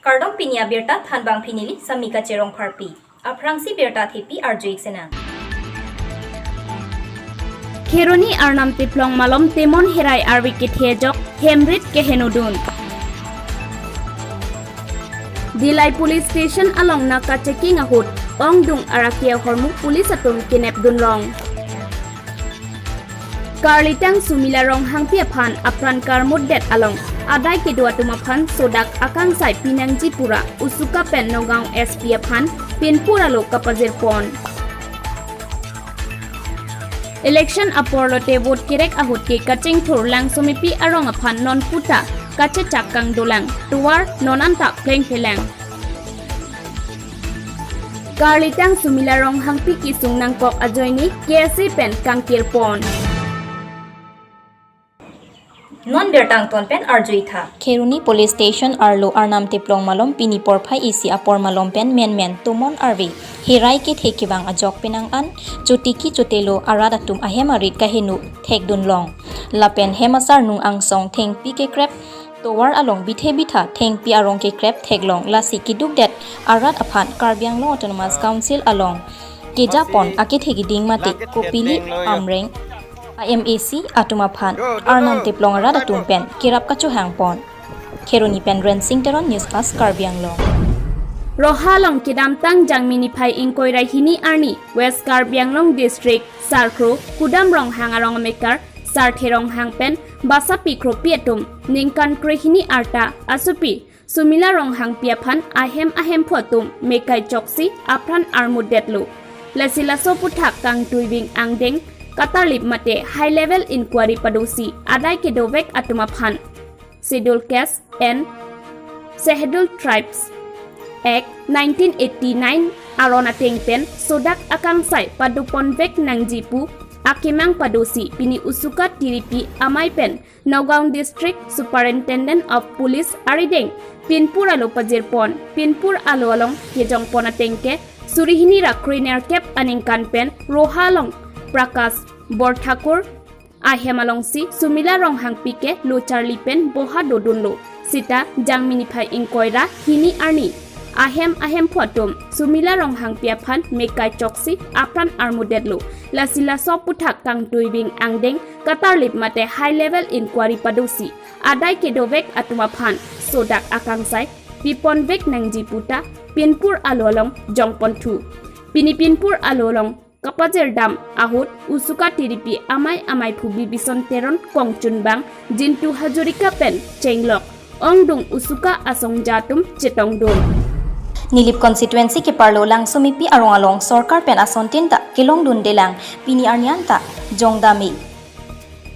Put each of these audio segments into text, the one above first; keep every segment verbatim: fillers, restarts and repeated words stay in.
Kardom, pini abirta thanbang pini neli Samika Cherongpharpi. Aphrangsi birta thepi arju-ik sinang. Kheroni Arnam Teplong malom Temon Herai arve kethe ajok hemrit kehenodun. Dillai Police Station along naka checking ahut ongdung arake ahormu police atum kenepdun long. Karlitang Sumila Ronghangpi aphan apran karmutdet along adai kedo atum aphan sodak akangsai pinangji pura USUKA pen Nagaon S P aphan pinpur alo kapajirpon. Election apor lote vote kerek ahut ke kachingthur Langsomepi arong aphan non puta kachechak kangdolang, tovar non anta plengphelang. Karlitang Sumila Ronghangpi kesung nangkok ajoine K S A pen kangkirpon. Non birta angton pen arju-ik tha. Kheroni Police Station arlo Arnam Teplong malom pini porphai isi apor malom pen menmen Temon arve Herai kethe kevang ajok penang an chotiki chotelo arat atum ahem arit kaheno thekdun long. Lapen hem asarnung angsong thengpi kekrep, tovar along bithe bitha thengpi arong kekrep theklong, lasi kedukdet arat aphan Karbi Anglong Autonomous Council along kejapon akethe keding mate kopili amreng a-M A C atum aphan Arnam Teplong arat atum pen kerap kachohangpon. Kheroni pen Rensing Teron, News Fast Karbi Anglong. Roha along kedamtang Jangmi niphai ingkoi ra hini arni West Karbi Anglong District Sarkro Kudam Ronghang arong amekar Sarthe Ronghang pen basapi kropi atum ningkan krehini arta asopi Sumila Ronghangpi aphan ahem ahemphu atum mekai choksi apran armutdetlo. Lasi laso aputhak kangtuiving angdeng katarlip mate high level inquiry padosi adai kedovek atum aphan Schedule Caste and Schedule Tribes Act nineteen eighty-nine aron ateng pen sodak akangsai padoponvek nangji pu akemang padosi pini USUKA tiripi amei pen Nagaon District Superintendent of Police arideng pinpur alo pajirpon. Pinpur alo along kejongpon ateng ke suri hini ra krenerkep aningkan pen Roha along Prakash Borthakur ahem alongsi Sumila Ronghangpi ke lo charli pen boha dodunlo. Sita Jangmi niphai ingkoi ra hini arni ahem ahemphu atum Sumila Ronghangpi aphan mekai choksi apran armutdetlo. Lasi laso aputhak kangtuiving angdeng katarlip mate high level inquiry padosi adai kedovek atum aphan sodak akangsai piponvek nangji puta pinpur alo along jongponthu. Pini pinpur alo along kapajirdam ahut USUKA tiripi amei amei phubi Bison Teron kongchunbang Jintu Hazarika pen chenglok ongdung USUKA asongja atum chetongdun. Nilip constituency keparlo Langsomepi arong along sorkar pen asontin ta kelongdundelang, pini arni anta jongdame.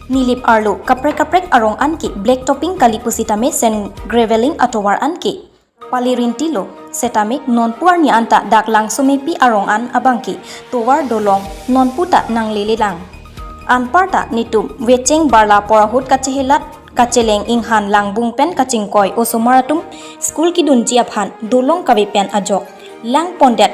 Nilip arlo kaprek kaprek arong anke black topping kali pusitame sand graveling atovar anke pali rintilo, setame nonpu arni anta dak Langsomepi arong an abangke tovar dolong nonpu ta nanglelelang. Anparta netum vecheng barla apor ahut kachehelat kacheleng inghan langbung pen kachingkoi osomar atum school kedunji aphan dolong kave pen ajok langpondet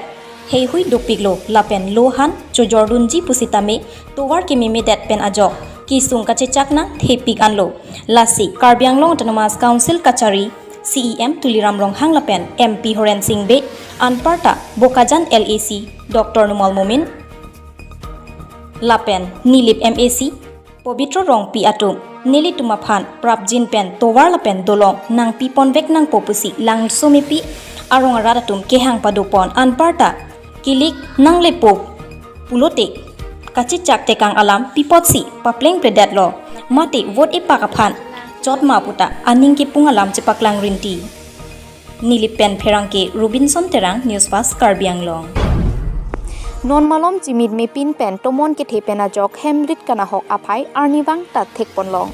heihui dopiklo lapen lohan chojordunji pusitame tovar kememedet pen ajok kesung kachechak nangthepik anlo. Lasi Karbi Anglong Autonomous Council kachari C E M Tuliram Ronghang lapen M P Horen Sing Bey, anparta Bokajan L A C Doctor Numal Momin lapen Nilip M A C Pobitro Rongpi atum nelitum aphan prapjin pen tovar lapen dolong nangpiponvek nangpo pusi Langsomepi arong arat atum kehang padopon. Anparta kilik nanglepo pulote kachechak tekang alam pi apotsi paplengpledetlo, mate vote epak aphan chotma puta aning kepung alam chepaklang rinti. Nilip pen pherangke Robinson Terang, News Fast Karbi Anglong. Non malom chimit mepin pen tomon kethe pen ajok hemrit kanahok aphai arnivang ta thekponlong.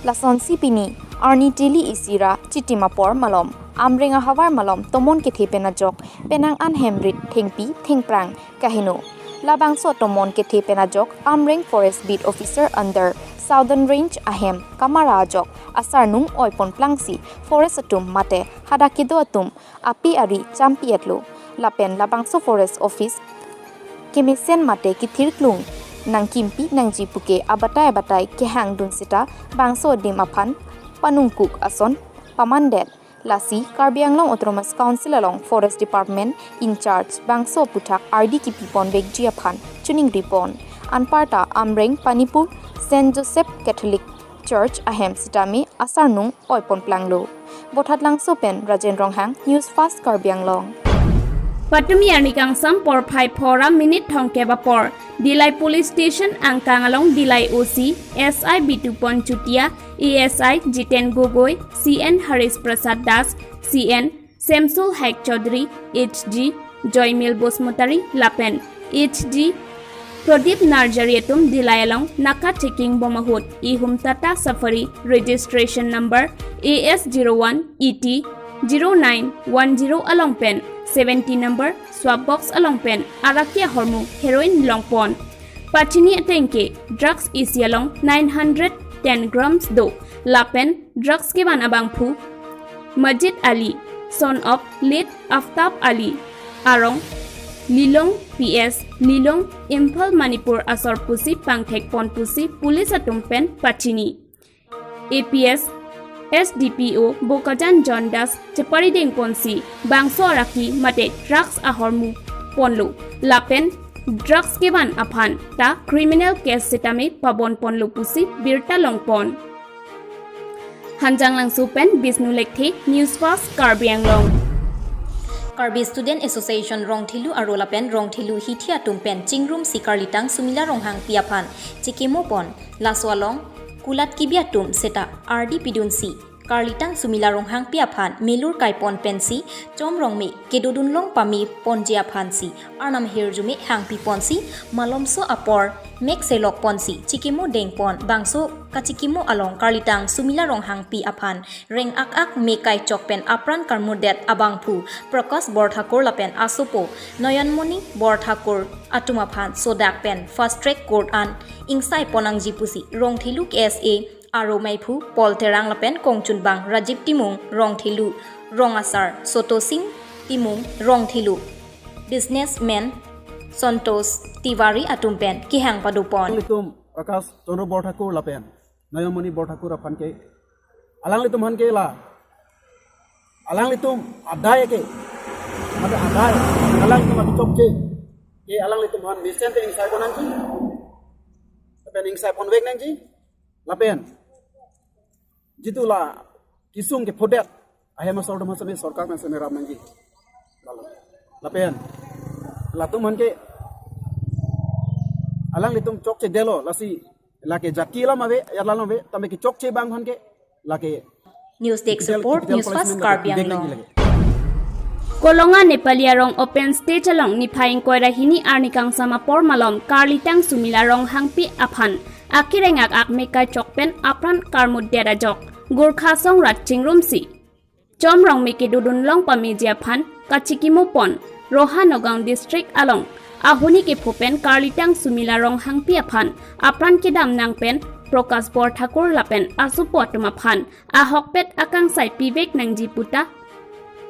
Lasonsi pini arni tili isi ra chitim apor malom Amreng ahavar malom tomon kethe pen ajok penang an hemrit thengpi thengphrang kaheno. Labangso tomon kethe pen ajok Amreng Forest Beat Officer under Southern Range ahem kamara ajok asarnung oiponplangsi forest atum mate hadak kedo atum api ari champi-etlo. Lapen labangso Forest Office kemesen mate kethirklung nangkimpi nangji puke abatai abatai kehangdun seta bangso adim aphan panungkuk ason pamandet. Lasi Karbi Anglong Autonomous Council along Forest Department in charge bangso aputhak ardi kipi ponvekji aphan choningri pon. Anparta Amreng Panipur Saint Joseph Catholic Church ahem sitame asarnung oi ponplanglo. Bothatlangso pen Rajen Ronghang, News Fast Karbi Anglong. Patumi arni kangsam porphai phongo minute thomkep apor Dillai Police Station angkang along Dillai O C, S I Bitu Pon Chutia, A S I Jiten Gogoi, C N Harish Prasad Das, C N Semsul Haik Chaudhary, H G Joymil Basumatary lapen H G Pradip Narjari atum Dillai along naka checking bom ahut ihum Tata Safari registration number A S zero one E T zero nine one zero along pen seventy number swap box along pen arak ahormu heroin longpon. Pachini ateng ke drugs isi along nine hundred ten grams do lapen drugs kevan abangphu Majid Ali, son of late Aftab Ali, arong Lilong P S, Lilong, Imphal, Manipur asor pusi pangthek pon pusi police atum pen pachini. A P S S D P O Bokajan John Das cheparideng ponsi bangso araki mate drugs ahormu ponlo lapen drugs kevan aphan ta criminal case sitame pabon ponlo pusi birta longpon. Hanjanglangso pen Bishnu Lekthe, News Fast Karbi Anglong. Karbi Student Association Rongthelu aro lapen Rongthelu hithi atum pen chingrumsi Karlitang Sumila Ronghangpi aphan chikimo pon. Laso along kulat kibi atum seta ardi pidunsi Karlitang Sumila Ronghangpi aphan melur kaipon pensi Chom Rongme kedodun long pame ponji aphansi Arnam ahirjume hangpi ponsi malomso apor mek selok ponsi chikimo dengpon. Bangso kachikimo along Karlitang Sumila Ronghangpi aphan reng ak ak me kaichok pen apran karmudet abangphu Prakash Borthakur lapen asopo Noyanmoni Borthakur atum aphan sodak pen fast track court an ingsai pon nangji pusi Rongthelu K S A aro meiphu Paul Terang lapen kongchunbang Rajiv Timung Rongthelu, rong asar Soto Sing Timung Rongthelu, businessman Santosh Tiwari atum pen kehang padopon. Alanglitum Prakash Chandra Borthakur lapen Noyanmoni Borthakur aphan ke, alanglitum aphan ke la, alanglitum adai ke, mate adai, alanglitum ati chokche ke alanglitum aphan mesen te ingsai pon nangji, lapen ingsai ponvek nangji, lapen jitu la kisung kephodet ahem asor atum aphan seme sorkar pen seme rap nangji. Lapen latum aphan ke alanglitum chokchedetlo, lasi lake jaki alam ave, ya alam ave, tame kechokche abang aphan ke lake News Desk Capital, Report, Capital News Fast Punishment lake Karbi pivek Anglong nangji lake. Kolonga Nepali arong open stage along niphai ingkoi ra hini arni kangsam apor malom Karlitang Sumila Ronghangpi aphan akereng ak ak me kaichok pen apran karmudet ajok Gorkha song rat chingrumsi Chom Rongme kedodun long pameji aphan kachikimo pon. Roha Nagaon District along ahuni kepho pen Karlitang Sumila Ronghangpi aphan apran kedam nang pen Prakash Borthakur lapen asopo atum aphan ahokpet akangsai pivek nangji puta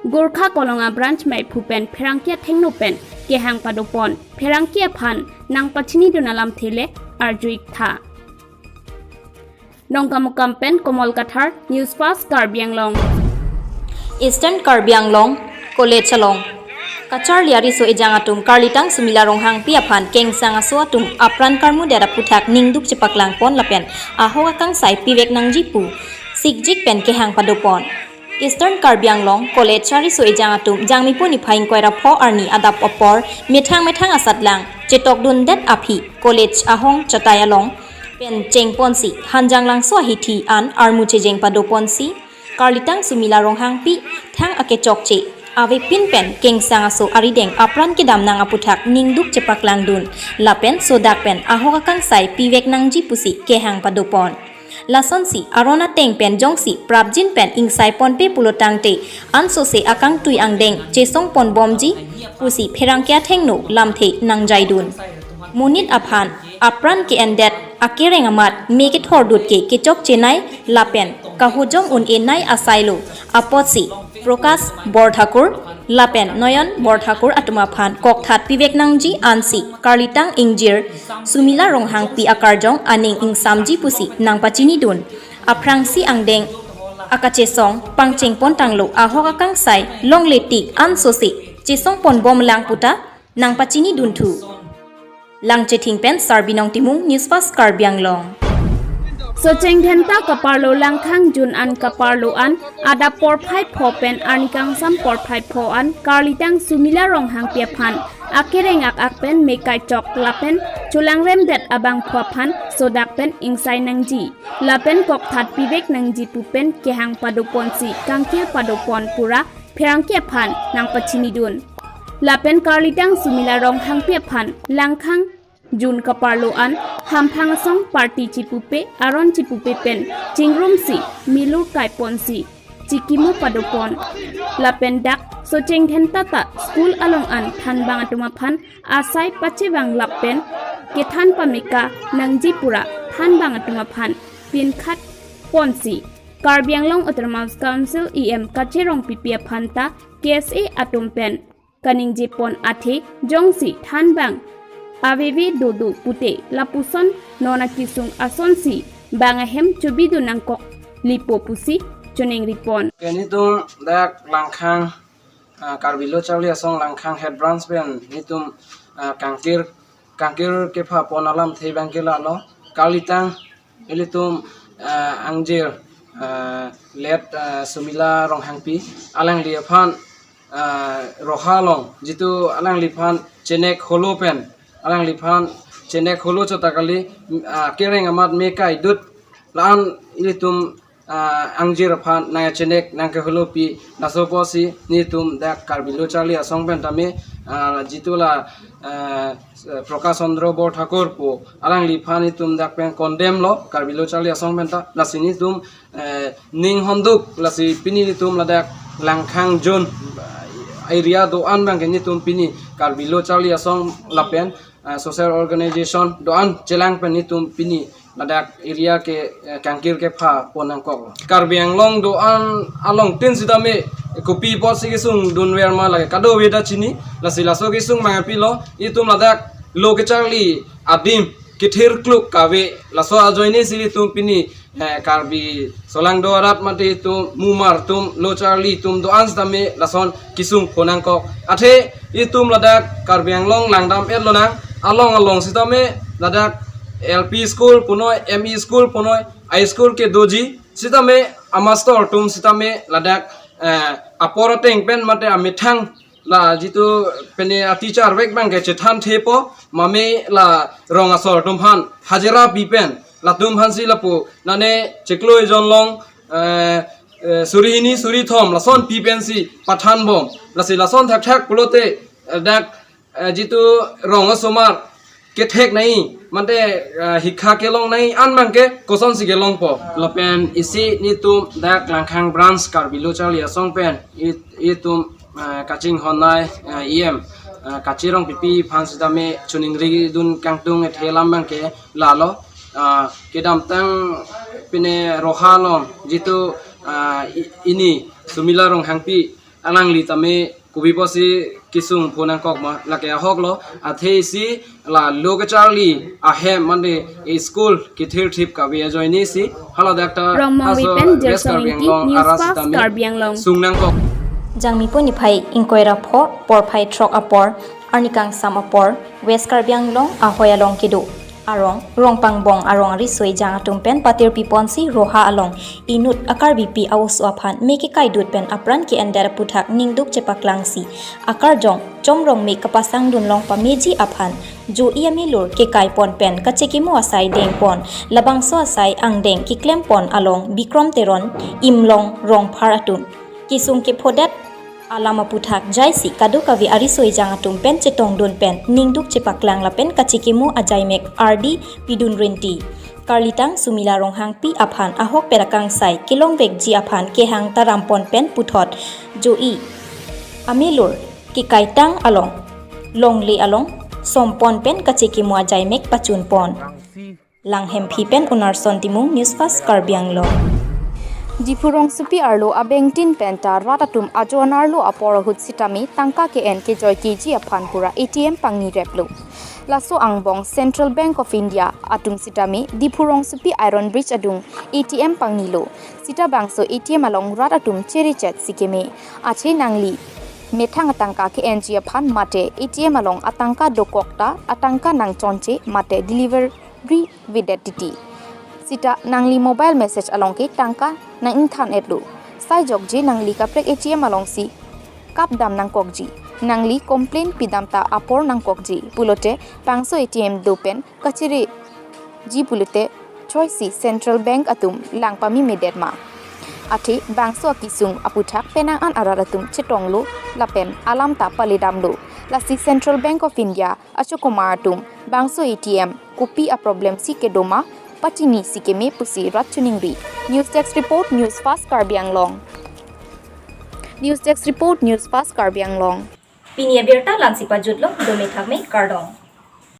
Gorkha Kolonga Branch meiphu pen pherangke athengno pen kehang padopon. Pherangke aphan nangpachinidun alamthe le arju-ik tha. Nongkamukam pen Komol Kathar, News Fast Karbi Anglong. Eastern Karbi Anglong College along kacharli ariso ejang atum Karlitang Sumila Ronghangpi aphan kengsang aso atum apran karmudet aputhak ningduk chepaklang pon lapen ahok akangsai pivek nangji pu sikjik pen kehang padopon. Eastern Karbi Anglong College ariso ejang atum Jangmipo niphai ingkoi ra pho arni adap apor methang methang asatlang chetokdundet aphi college ahong chatai along pen chengponsi Hanjanglangso ahithi an armu chejeng padoponsi Karlitang Sumila Ronghangpi thang akechokche avepin pen kengsang aso arideng apran kedam nang aputhak ningduk chepaklangdun lapen sodak pen ahok akangsai pivek nangji pusi kehang padopon. Lasonsi aron ateng pen jongsi prapjin pen ingsai ponpe pulotangte ansose akangtui angdeng chesong ponbomji pusi pherangke athengno lamthe nangjaidun. Monit aphan apran ke-endet akereng amat me kethordut ke kechokchenei lapen kahujong un-e nai asai lo apotsi Prakash Borthakur lapen Noyan Borthakur atum aphan kokthat pivek nangji ansi karlitang ingjir Sumila Ronghangpi akarjong aning ingsamji pusi nangpachinidun. Aphrangsi angdeng akachesong pangchengpon tanglo, ahok akangsai longle tik ansose chesongpon bomlang puta nangpachinidun thu. Langchething pen Sarbinong Timung, News Fast Karbi Anglong. Socheng Dhenta kaparlo Langkhang Jun an kaparlo an adap porphai pho pen arnikangsam porphai pho an karlitang Sumila Ronghangpi aphan akereng ak ak pen mekai chok lapen cholangremdet abangphu aphan sodak pen ingsai nangji lapen kokthat pivek nangji pu pen kehang padoponsi kangkir padopon pura pherangke aphan nangpachinidun. Lapen karlitang Sumila Ronghangpi aphan Langkhang Jun kaparlo an hamphang asong party chipupe aron chipupe pen chingrumsi milur kaiponsi chikimo padopon. Lapen dak Socheng Dhenta ta school along an thanbang atum aphan asai pachevang lapen kethan pameka nangji pura thanbang atum aphan pinkhat ponsi Karbi Anglong Autonomous Council E M Kache Rongpipi aphan ta K S A atum pen kaningjepon athe jongsi thanbang aveve dodo pute lapuson nona kisung asonsi bang ahem chobidun nangkok lipo pusi choningripon. Ke netum dak Langkhang, ah, Karbi Lo Charli Asong Langkhang Head Branch pen netum, ah, kangkir kangkir kephapon alamthe abangke lalo, karlitang ilitum, ah, angjir, ah, late, ah, Sumila Ronghangpi, alangli aphan, ah, Roha along jitu alangliphan chenek holo pen, alangliphan chenek holo chot ta kali, ah, kereng amat mekai dut la-an ilitum, ah, angjir aphan nangchenek nangkeholopi, laso apotsi netum dak Karbi Lo Charli Asong pen tame, ah, jitu la, ah, Prakash Chandra Borthakur pu alangliphan netum dak pen condemn lo Karbi Lo Charli Asong pen ta, lasi netum, eh, ning honduk lasi pini netum ladak Langkhang Jun, ah, area do-an abangke netum pini Karbi Lo Charli Asong lapen, ah, social organization do-an chelang pen netum pini ladak area ke, eh, kangkir kephapon nangkok. Karbi Anglong do-an alongtin sitame kopi apotsi kesung dunver ma lake kadokave ta chini, lasi laso kesung abangke pilo, itum ladak lo kecharli adim kethir kluk kave, laso ajoine si itum pini, eh, Karbi solangdo arat mate itum mumar atum lo charli atum do-an sitame lason kesung phonangkok. Athe itum ladak Karbi Anglong langdam-et lonang, along along sitame ladak L P school punoi, M E school punoi, high school ke doji, sitame amastor atum sitame ladak, eh, apor ateng pen mate amethang la jitu pene ateacher vek abangke chethan thepo, mame la rong asor atum aphan hajira pi pen, latum aphansi lapu nane chiklo ejon along, eh, eh, suri hini suri thom lason pi pensi pathan bom. Lasi lason thakthak pulote, eh, dak, eh, jitu rong asomar kethek nai, mate, eh, hikha kelong nai an abangke kosonsi kelongpo. Lapen isi netum dak Langkhang branch Karbi Lo Charli Asong pen it-, itum, eh, kachinghon nai, eh, E M, eh, Kache Rongpipi aphan sitame choningri dun kangtung ethe alam abangke lalo, ah, kedamtang pine Roha along jitu, ah, i-, ini Sumila Ronghangpi alangli tame kopi apotsi kesung phonangkok ma, lake ahok lo, athe isi la lo kecharli ahem mate school kethir thip kave ajoine si, hala dak ta Rongmong aso Wepen, West Josong Karbi Ingti, Anglong News arat Fast sitame Karbi Anglong. Sungnangkok. Jangmi pu niphai ingkoi ra pho, porphai throk apor, arnikangsam apor, West Karbi Anglong ahoi along kedo arong, Rongpangbong arong ariso ejang atum pen patirpi ponsi Roha along inut a-Karbipi a-oso aphan me kekaidut pen apran ke-endet aputhak ningduk chepaklangsi akarjong chomrong me kapasang dunlong pameji aphan jo-i amelur kekai pon pen kachekimo asai dengpon, labangso asai angdeng keklem pon along Bikrom Teron, Imlong Rongphar atum kesung kephodet alam aputhak jaisi kadokave ariso ejang atum pen chetongdun pen ningduk chepaklang lapen kachekimo ajaimek ardi pidun rinti. Karlitang Sumila Ronghangpi aphan ahokpet akangsai kelongvekji aphan kehang tarampon pen puthot jo-i amelur kekaitang along longle along sompon pen kachekimo ajaimek pachunpon. Langhemphi pen Unarson Timung, News Fast Karbi Anglong. Diphu rongsopi arlo abengtin penta rat atum ajo-an arlo apor ahut sitame tangka ke-en kejoikeji aphan pura A T M pangni replo. Laso angbong Central Bank of India atum sitame Diphu rongsopi Iron Bridge adung A T M pangnilo. Sita bangso A T M along rat atum chiri chet si keme. Ache nangli methang atangka ke-enji aphan mate A T M along atangka dokok ta atangka nangchonche mate delivery vedet titi. Sita nangli mobile message along ke tangka nang-ingthan etlo. Sai jokji nangli kaprek A T M alongsi kapdam nangkokji. Nangli complain pidam ta apor nangkokji. Pulote bangso A T M do pen kachiriji pulote choisi Central Bank atum lang pame medet ma. Athe bangso akesung aputhak penang an arat atum chetonglo lapen alam ta paledamlo. Lasi Central Bank of India achokomar atum bangso A T M kopi a problem si kedo ma pachini si keme pusi rat choningri. News Desk Report, News Fast Karbi Anglong. News Desk Report, News Fast Karbi Anglong. Pini abirta la-ansi pajutlo, dome thakme, kardom.